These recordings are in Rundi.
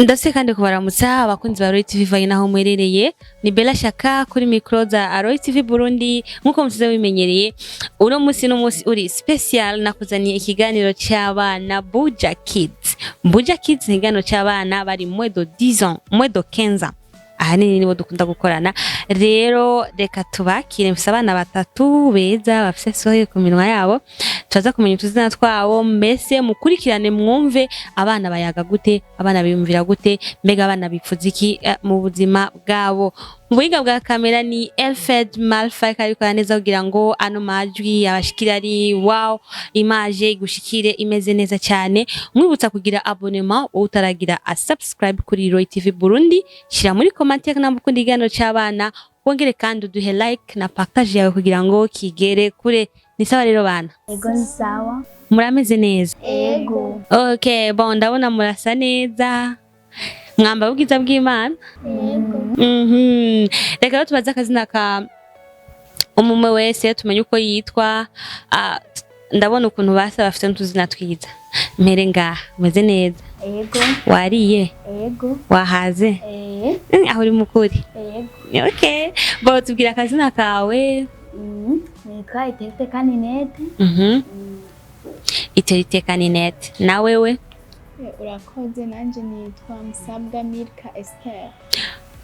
Ndase kandi kubaramutsa abakunzi ba Roy TV vayi naho mwerereye. Ni Bella Shaka kuri micro za Roy TV Burundi. Nkuko musize bimenyereye, uno musi n'umunsi uri special, nakuzaniye ikiganiro cy'abana Buja Kids. Buja Kids ni ikiganiro cy'abana bari moins de 10 ans, moins de 15 ans, ahanini nibo dukunda gukorana. Rero reka tubakire. Mfise abana batatu beza bafise soye ku minwa yabo, turaza kumenya utuzina twabo. Mbese mukurikirane mwumve abana bayaga gute, abana biyumvira gute, mbega abana bipfuza iki mu buzima bwabo. Mu buhinga bwa kamera ni Elfed Malfa, ariko neza kugira ngo ano majwi abashikire ari wow, image igushikire imeze neza cyane. Mwibutsa kugira abonnement wowe utaragira a subscribe kuri Roy TV Burundi. Shira muri commentaire namba ukunda ikiganiro cy'abana, wongere kandi uduhe like na partage yawe kugira ngo kigere kure. Ni sawa rero bana? Ego, ni sawa. Murameze neza? Ego. Okay, bon, ndabona murasa neza, mwambara ubwiza bw'Imana. Ego. Reka rero tubaze akazina ka umumwe wese tumenye uko yitwa. Ah, ndabona ukuntu basa, bafite n'utuzina twiza. Mpere ngaha. Umeze neza? Ego. Wariye? Ego. Wahaze? Eh. Aho uri mukuri? Ego. Okay, bo tubwira akazina kawe. Nitwa Itete Kaninete. Iteriteka Ninete. Na wewe? Urakoze, nanjye nitwa Musabwa Milka Esther.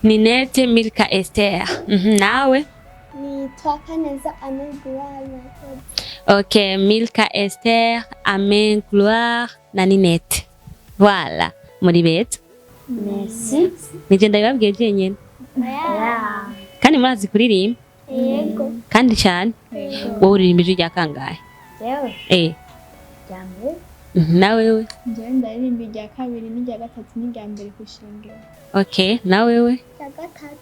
Ninete Milka Esther. Nawe? Nitwa Kaneza Amen Gloire, murakoze. Ok, Milka Esther, Amen Gloire na Ninette. Voilà, muri beza. Merci. Nije ndabibabwiye jenyene. Yeah. Kandi murazi kuririmba? Yego. Kandi cyane. Wowe uririmba ijwi rya kangahe? Jewe? Eh. Rya mbere. Na wewe? Njyewe ndaririmba irya kabiri n'irya gatatu n'irya mbere ku ishengero. Okay, na wewe? Ya gatatu.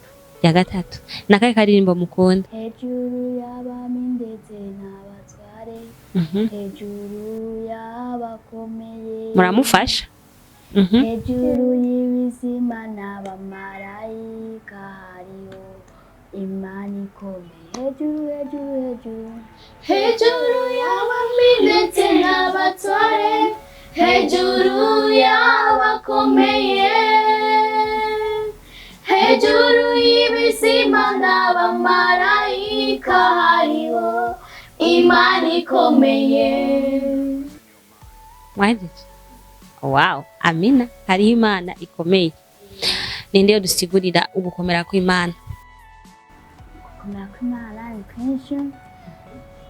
Rya gatatu. Nakahe karirimbo mukunda? Hejuru y'abami ndetse n'abatware, hejuru y'abakomeye. Muramufasha? Hejuru y'ibizima n'abamarayika hariho Imana ikomeye. Hejuru, hejuru, hejuru. Hejuru y'abami ndetse n'abatware, hejuru y'abakomeye, hejuru y'ibizima n'abamarayika hariho Imana ikomeye. Mwahejeje? Wow, amina. Hariho Imana ikomeye. Ninde yo dusigurira ugukomera kw'Imana? Gukomera kw'Imana ni kwinshi,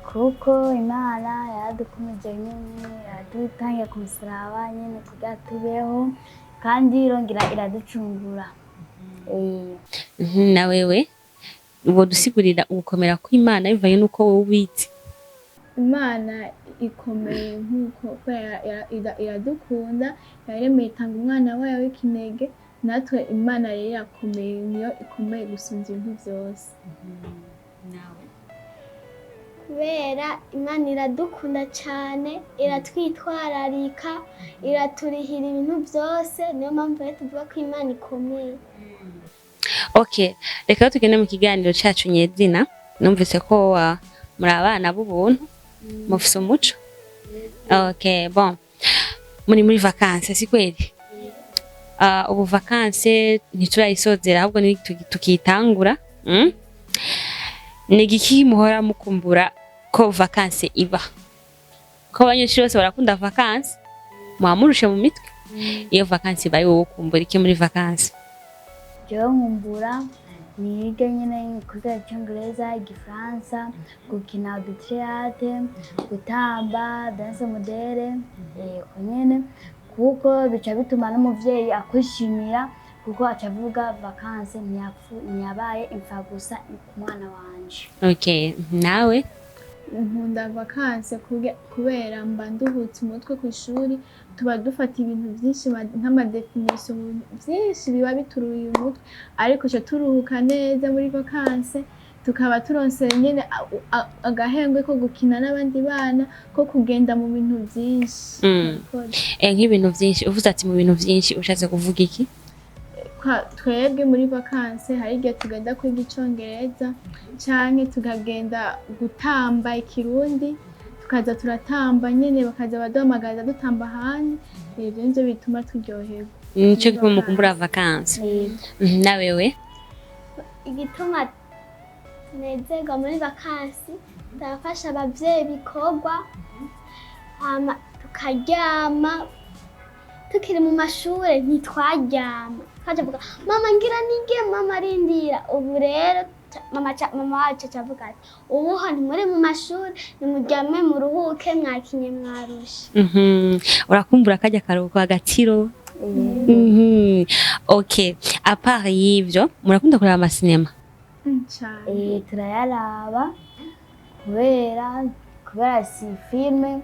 kuko Imana yaradukomeje nyine, yaradutangiye ku musaraba nyine kugira tubeho, kandi irongera iraducungura. Na wewe uwo dusigurira ugukomera kw'Imana bivanye n'uko wowe ubizi? Imana ikomeye nk'uko kubera iradukunda, yaremeye itanga umwana wayo w'ikinege. Natwe Imana rero irakomeye, niyo ikomeye gusumvya ibintu byose. Kubera Imana iradukunda cyane, iratwitwararika, iraturihira ibintu byose, niyo mpamvu rero tuvuga ko Imana ikomeye. Okay, reka rero tugende mu kiganiro cacu nyezina. Numvise ko muri abana b'ubuntu, mufise umuco. Okay, bon. Muri muri vacances, si kweli? Ubu vacances ntiturayisozera, ahubwo ni tukitangura. Ni igiki muhora mukumbura ko vacances iba? Ko abanyeshuri bose barakunda vacances, muba murushe mu mitwe. Iyo vacances ibaye, wowe ukumbura iki muri vacances? Jewe nkumbura nige nyine kwiga Icyongereza, Igifaransa, gukina udutheatre, gutamba danse moderne, uko nyene, kuko bica bituma n'umuvyeyi akwishimira, kuko aca avuga vacances ntiyabaye imfa gusa ku mwana wanje. Okay, nawe? Nkunda vacances kubera mba nduhutse umutwe. Ku ishuri tuba dufata ibintu byinshi nk'ama définitions, mu bintu byinshi biba bituruye umutwe, ariko tuca turuhuka neza muri vacances, tukaba turonse nyene agahengwe ko gukina n'abandi bana, ko kugenda mu bintu byinshi. Murakoze. Nk'ibintu byinshi, uvuze ati mu bintu byinshi, ushatse kuvuga iki? Twebwe muri vacances hari igihe tugenda kwiga Icongereza canke tukagenda gutamba Ikirundi, tukaza turatamba nyene, bakaza baduhamagaza dutamba ahandi. Ivyo nivyo bituma turyoherwa. Nico gituma mukumbura vacances. Yego. Na wewe? Igituma tunezerwa muri vakansi, turafasha abavyeyi ibikorwa, hama tukaryama. Tukiri mu mashure ntitwaryama, twajavuga mama ngira nige, mama arindira. Ubu rero mama wacu acavuga ati ubuho ntimuri mu mashuri, nimuryame muruhuke, mwakinye mwarushe. Urakumbura kajya karuhuko agatiro. Yego. Okay, à part y'ivyo, murakunda kureba amasinema? Cane. Turayaraba kubera si filime,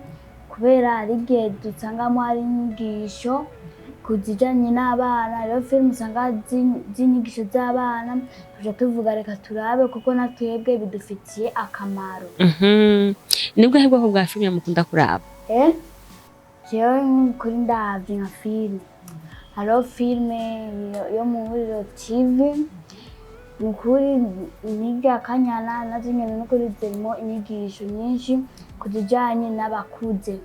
kubera hari igihe dusangamo hari inyigisho ku zijanye n'abana. Rero filime usanga z'inyigisho z'abana, tuja tuvuga reka turabe kuko na twebwe bidufitiye akamaro. Nibwo he bwoko bwa filime mukunda kuraba? Jewe kuri ndavye nka filime, hariho filime yo mu Huriro TV, ni ukuri nirya Kanyana, nazo nyene nukuri zirimo inyigisho nyinshi ku zijanye n'abakuze.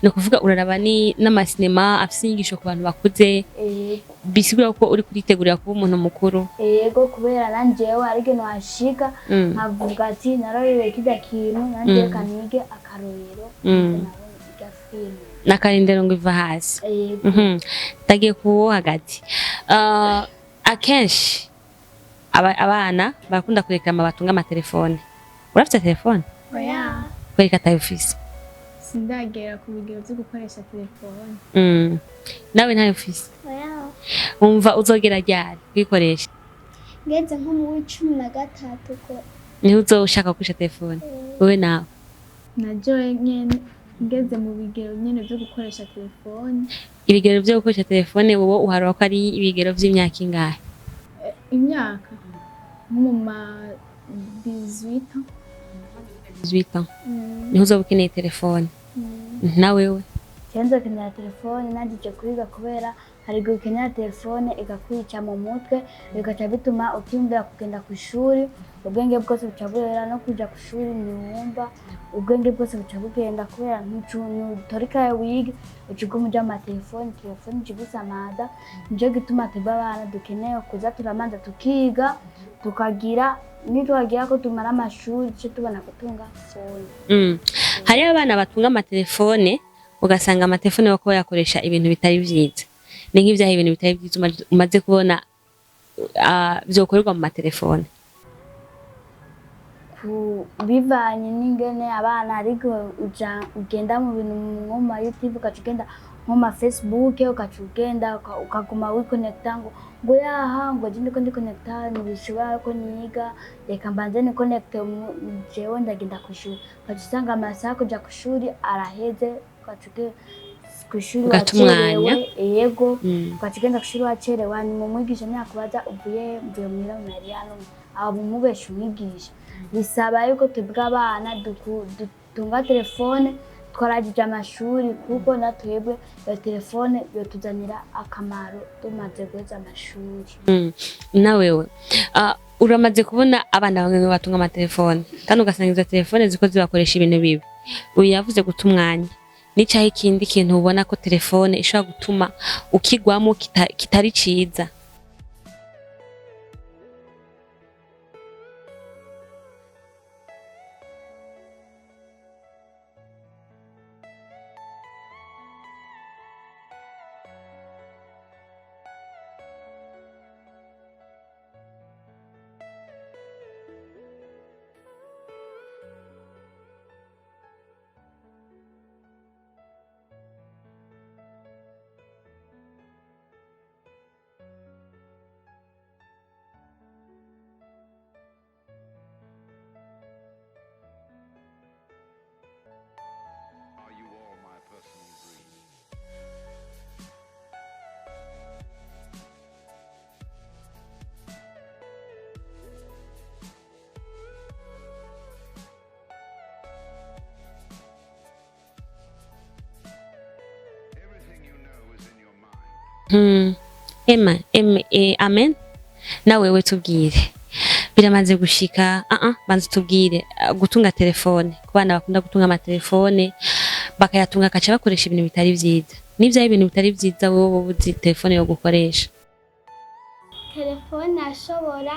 Ni ukuvuga uraraba ni n'amasinema afise inyigisho ku bantu bakuze, bisigura ko uri kuritegurira kuba umuntu mukuru. Yego, kubera nanjewe hari igihe washika nkavuga ati naroreye kirya kintu, nanje reka nige akarorero nabonye irya filime. N'akarindiro ngo iva hasi. Yego. Ndagiye kuwo hagati. Akenshi abana barakunda kureklama batunga amatelefone. Urafite telefone? Oya. Kwereka atayufise. Sindagera ku bigero vyo gukoresha telefone. Nawe ntayo ufise? Oya. Wumva uzogera ryari kuyikoresha? Ngeze nko mu w'13 ko. Niho uzoshaka gukoresha telefone? Wewe nawe? Na jewe nyene ngeze mu bigero nyene vyo gukoresha telefone. Ibigero vyo gukoresha telefone wowe uharura ko ari ibigero vy'imyaka ingahe? Imyaka nko mu ma 18 ans. 18 ans. Niho uzoba ukeneye telefone. Na wewe? Jewe nzokenera telefone nagije kwiga, kubera hari igihe ukenera telefone ikakwica mu mutwe, bigaca bituma utiyumvira kugenda ku ishuri, ubwenge bwose buca buhera no kuja ku ishuri ntiwumva, ubwenge bwose buca bugenda kubera ntutora ikaye wige, uca uguma uja mu matelefone, telefone ica igusamaza. Nico gituma twebwe abana dukeneye kuza turamanza tukiga, tukagira nitwagira ko tumara amashuri duce tubona gutunga phone. Hariho abana batunga amatelefone, ugasanga amatelefone bako bayakoresha ibintu bitari vyiza. Ni nk'ivyaha ibintu bitari vyiza umaze kubona vyokorerwa mu matelefone? Bivanye n'ingene abana, ariko uja ugenda mu bintu nko mu ma YouTube, ugaca ugenda nko ma Facebook, ugaca ugenda ukaguma wikonekita ngo yaha ngo je ndiko ndikonekita, ntibishobora ko niga, reka mbanze nikonekite, jewe ndagenda kw'ishuri, ugaca usanga amasaha yo kuja kw'ishuri araheze, ugaca uge kw'ishuri Ugata umwanya. wacerewe. Yego. Ugaca ugenda kw'ishuri wacerewe, hanyuma umwigisha ntiyakubaza uvuye he? Mvuye muhira Mariano, abo mubesha umwigisha. Bisaba yuko twebwe abana dutunga telefone twarangije amashuri, kuko na twebwe iyo telefone yotuzanira akamaro tumaze guheza amashuri. Na wewe, uramaze kubona abana bamwe batunga amatelefone kandi ugasanga izo telefone ziko zibakoresha ibintu bibi. Uyu yavuze guta umwanya. Nicaho ikindi kintu ubona ko telefone ishobora gutuma ukigwamo kitari ciza? Are you all my personal dreams? Everything you know is in your mind. Emma, Emma, amen. Na wewe tubwire. Biramaze gushika, banza tubwire gutunga telefone. Ku bana bakunda gutunga amatelefone, bakayatunga akaca bakoresha ibintu bitari vyiza. N'ivyaho ibintu bitari vyiza wowe woba uzi telefone yo gukoresha? Telefone ashobora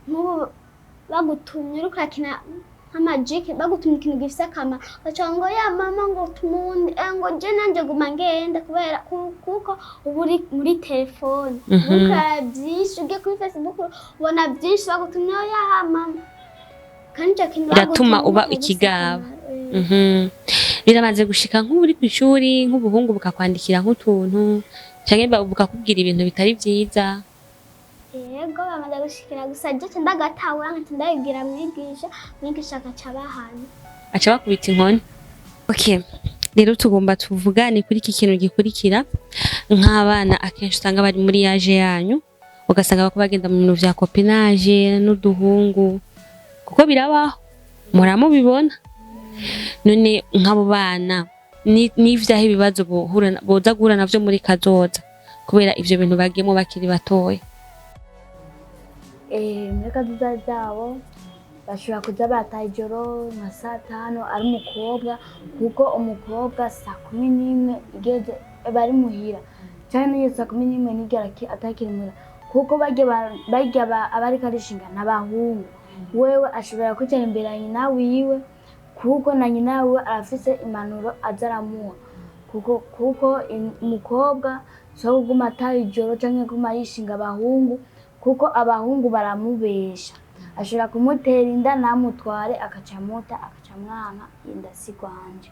nk'ubu bagutumye uriko urakina nk'amajiki, bagutumye ikintu gifise akamaro, ugaca ngo ya mama ngo tumunde ngo je nanje guma ngenda kubera kuko uba uri muri telefone, uriko uraraba vyinshi, ugiye kuri Facebook ubona vyinshi bagutumye, ya mama, kandi ico kintu Biratuma bagutumye uba gifise ikigaba. akamaro. Biramaze gushika nk'ubu uri kw'ishuri, nk'ubuhungu bukakwandikira nk'utuntu canke bukakubwira ibintu bitari vyiza? Yego, bamaze gushikira, gusa je ca ndagatahura nkaca ndabibwira mwigisha, mwigisha agaca abahana. Aca bakubita inkoni. Okay, rero tugomba tuvugane kuri iki kintu gikurikira. Nk'abana akenshi usanga bari muri âge yanyu, ugasanga bako bagenda mu bintu vya copinage n'uduhungu, kuko birabaho, muramubibona. None nk'abo bana n'ivyahe ibibazo boza guhura navyo muri kazoza kubera ivyo bintu bagiyemo bakiri batoya? Muri kazoza zabo bashobora kuza bataha ijoro nka saa 5 ari umukobwa, kuko umukobwa saa 11 igeze aba ari muhira, canke n'iyo saa 11 nigera atakiri muhira, kuko barya aba ariko arishinga n'abahungu. Wewe ashobora kwicara imbere ya nyina wiwe, kuko na nyina wiwe arafise impanuro aza aramuha, kuko umukobwa si uwo kuguma ataha ijoro canke kuguma yishinga abahungu, kuko abahungu baramubesha, ashobora kumutera inda ntamutware, akaca amuta, akaca amwanka, inda si rwanje.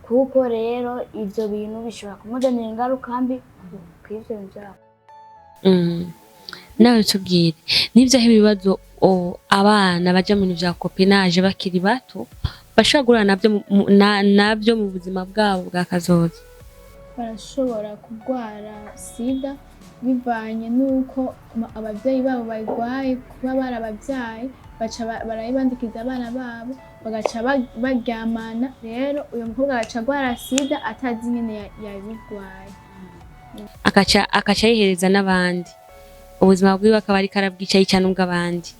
Kuko rero ivyo bintu bishobora kumuzanira ingaruka mbi kw'ivyo bintu vyabo. Nawe tubwire, n'ivyahe ibibazo abana baja mu bintu vya copinage bakiri bato bashobora guhura navyo navyo mu buzima bwabo bwa kazoza? Barashobora kurwara sida bivanye n'uko abavyeyi babo bayirwaye, kuba barabavyaye baca barayibandikiza abana babo, bagaca baryamana. Rero uyo mukobwa agaca agwara sida atazi ingene yabigwaye. Akaca yihereza n'abandi, ubuzima bwiwe akaba ariko arabwica yica n'ubw'abandi.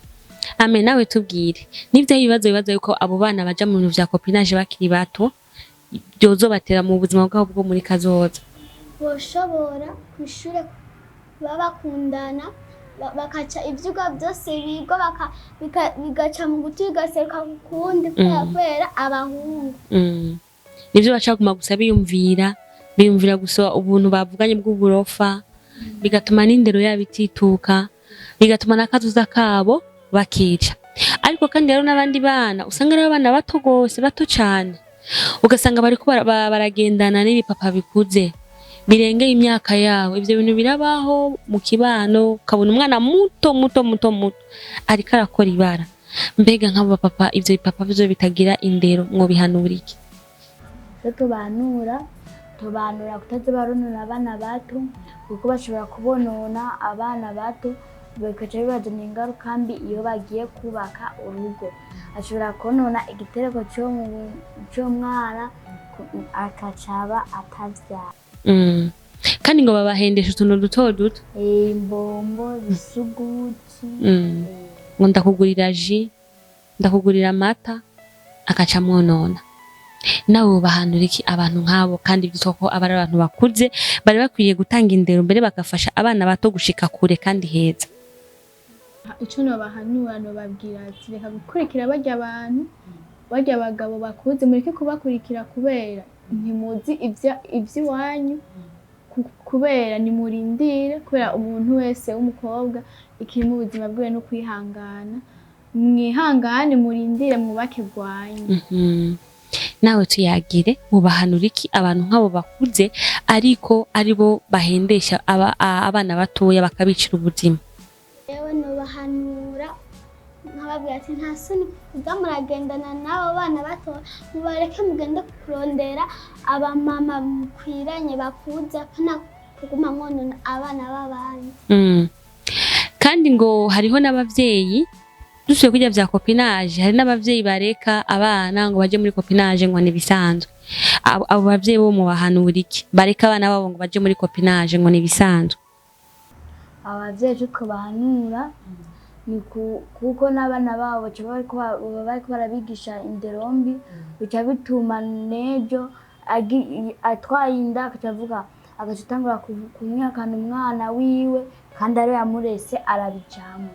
Ame, nawe tubwire, n'ivyahe ibibazo yuko abo bana baja mu bintu vya copinage bakiri bato byozobatera mu buzima bwabo bwo muri kazoza? Boshobora kw'ishure baba bakundana, bakaca ivyigwa byose bigwa bigaca mu gutwi bigaseruka ku kundi kubera abahungu. Nivyo baca baguma gusa biyumvira gusa ubuntu bavuganye bw'uburofa, bigatuma n'indero yabo itituka, bigatuma n'akazoza kabo bakica. Ariko kandi rero n'abandi bana usanga ari abana bato gose, bato cane, ugasanga bariko baragendana n'ibipapa bikuze birengeye imyaka yabo. Ivyo bintu birabaho mu kibano, ukabona umwana muto muto muto muto ariko arakora ibara. Mbega nk'abo bapapa, ivyo bipapa vyo bitagira indero, mwobihanura iki? Icyo tubanura kutaza baronona abana bato, kuko bashobora kubonona abana bato bikaca bibazanira ingaruka mbi iyo bagiye kubaka urugo. Ashobora konona igitereko c'umwana, akacaba atavyara. Kandi ngo babahendesha utuntu duto duto. Imbombo, ibisuguti. Ngo ndakugurira jus, ndakugurira amata, akaca amwonona. Nawe wobahanura iki abantu nk'abo, kandi byitwa ko aba ari abantu bakuze bari bakwiye gutanga indero mbere bagafasha abana bato gushika kure kandi heza? Ico nobahanura, nobabwira ati reka gukurikira barya abantu, barya abagabo bakuze, mureke kubakurikira kubera ntimuzi ivy'iwanyu, kubera nimurindire, kubera umuntu wese w'umukobwa ikiri mu buzima bwiwe no kwihangana. Mwihangane, murindire, mwubake bwanyu. Nawe tuyagire, mubahanura iki abantu nk'abo bakuze ariko aribo bahendesha abana batoya bakabicira ubuzima? Yewe, nobahanura nkababwira ati nta soni kuza muragendana n'abo bana bato, mubareke mugende kurondera abamama mukwiranye bakuze, apana kuguma mwonona abana b'abandi. Kandi ngo hariho n'abavyeyi, dusubiye kurya vya copinage, hari n'abavyeyi bareka abana ngo baje muri copinage ngo nibisanzwe. Abo bavyeyi bo mubahanura iki, bareka abana babo ngo baje muri copinage ngo nibisanzwe? Abavyeyi ico twobahanura ni kuko n'abana babo baca bariko baba bariko barabigisha indero mbi, bica bituma n'ejo Atwaye inda, agaca avuga, agaca atangura kumwihakana umwana wiwe kandi ariwe yamurese, arabijamwo.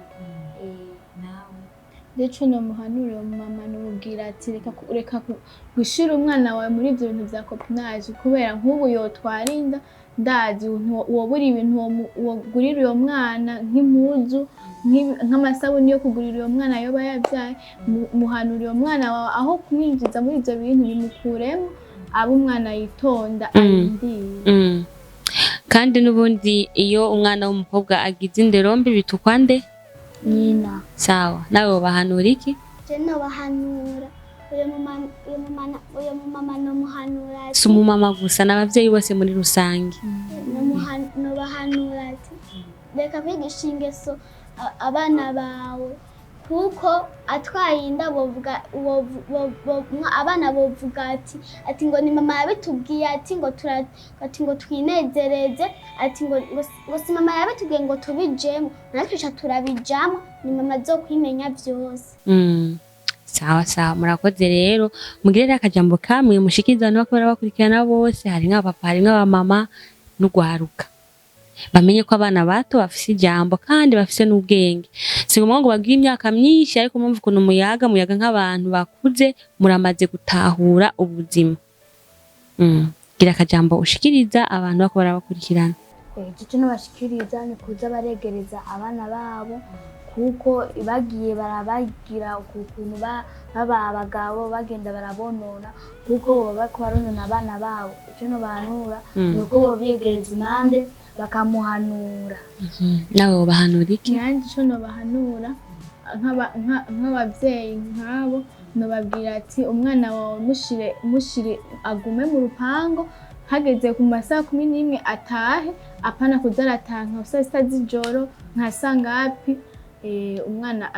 Ndetse nomuhanura uwo mama, nomubwira ati reka gushira umwana wawe muri ivyo bintu vya copinage, kubera nk'ubu yotwara inda, ndazi wobura ibintu wogurira uyo mwana, nk'impuzu, nk'amasabuni yo kugurira uyo mwana yoba yavyaye. Muhanura uyo mwana wawe, aho kumwinjiza muri ivyo bintu, bimukuremo, abe umwana yitonda, arindire. Kandi n'ubundi iyo umwana w'umukobwa agize indero mbi, bitukwa nde? Nyina. Sawa, nawe wobahanura iki? Je nobahanura uyo mumama nomuhanura ati Si umumama gusa, n'abavyeyi bose muri rusange. Nobahanura ati reka kwigisha ingeso abana bawe, kuko atwaye inda bovuga abana bovuga ati ngo ni mama yabitubwiye, ati ngo tura, ati ngo twinezereze, ati ngo si mama yabitubwiye ngo tubijemo, natwe ca turabijamo, ni mama azokwimenya vyose. Sawa sawa, murakoze. Rero mugire rero akajambo kamwe mushikiriza abantu bako barabakurikirana bose, harimwo abapapa, harimwo abamama n'ugwaruka, bamenye ko abana bato bafise ijambo kandi bafise n'ubwenge. Si ngombwa ngo bagire imyaka myinshi, ariko mpamvu ukuntu muyaga nk'abantu bakuze, muramaze gutahura ubuzima. Gira akajambo ushikiriza abantu bako barabakurikirana. Ico nobashikiriza ni kuza baregereza abana babo, kuko bagiye barabagira uku kuntu baba abagabo bagenda barabonona, kuko baba bariko baronona abana babo. Ico nobahanura ni uko bobiyegereza impande bakamuhanura. Nawe wobahanura iki? Nanjye ico nobahanura nk'abavyeyi nk'abo, nobabwira ati umwana wawe mushire agume mu rupango, hageze ku masaha 11 atahe, apana kuza arataha nka saa 6 z'ijoro, nka sangapi. Umwana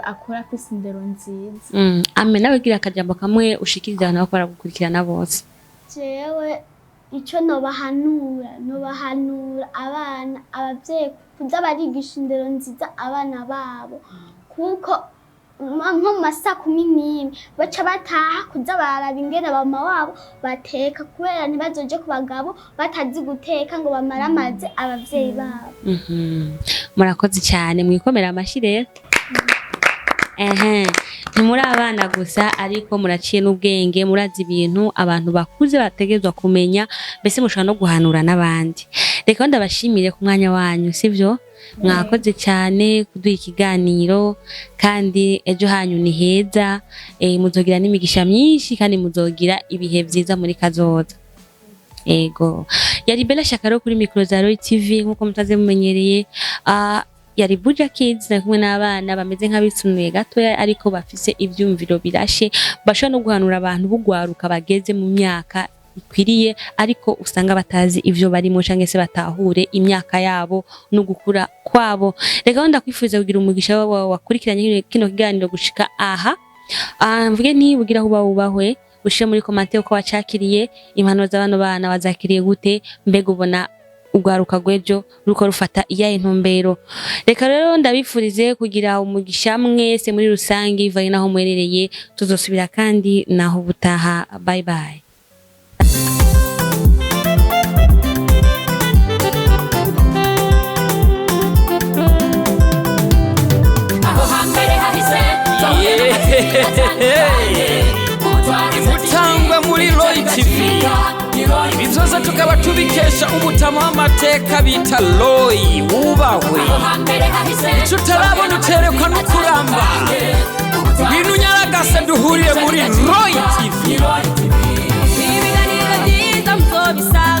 akura afise indero nziza. Ame, nawe gira akajambo kamwe ushikiriza abantu bako baragukurikirana bose. Jewe ico nobahanura abana, abavyeyi kuza barigisha indero nziza abana babo, kuko nko mu masaha 11 baca bataha, kuza baraba ingene mama wabo bateka, kubera ntibazoje ku bagabo batazi guteka ngo bamaramaze abavyeyi babo. Murakoze cyane, mwikomera amashyi rero. Ehe, ntimuri abana gusa, ariko muraciye n'ubwenge, murazi ibintu abantu bakuze bategerezwa kumenya, mbese mushobora no guhanura n'abandi. Reka ndabashimire ku mwanya wanyu, sivyo? Mwakoze cyane kuduha ikiganiro, kandi ejo hanyu ni heza, muzogira n'imigisha myinshi kandi muzogira ibihe vyiza muri kazoza. Ego, yari Bella Shakaro kuri micro za Roy TV nkuko mutaze mumenyereye. Yari Buja Kids, na kumwe n'abana bameze nk'abisunuye gatoya, ariko bafise ivyumviro birashe, bashobora no guhanura abantu bugwaruka bageze mu myaka ikwiriye, ariko usanga batazi ivyo barimo canke se batahure imyaka yabo no gukura kwabo. Reka ndakwifuza kugira umugisha wawe wakurikiranye kino kiganiro gushika aha. Mvuge ntibugira aho uba wubahwe, ushire muri commentaire uko wacakiriye impanuro z'abano bana, wazakiriye gute, mbega ubona urwaruka rw'ejo ruko rufata iyahe ntumbero. Reka rero ndabifurize kugira umugisha mwese muri rusange, ivanye naho muherereye. Tuzosubira kandi naho butaha. Bye bye. Aho hambere hahise. Imutangwa muri Roy TV, ibi byose tukaba tubikesha umutama w'amateka bita Roy wubahwe. Aho hambere hahise. Icyo utarabona uterekwa no kuramba. Ngwino unyaragase duhurire muri Roy TV. Ibiganiro byiza muzobisanga.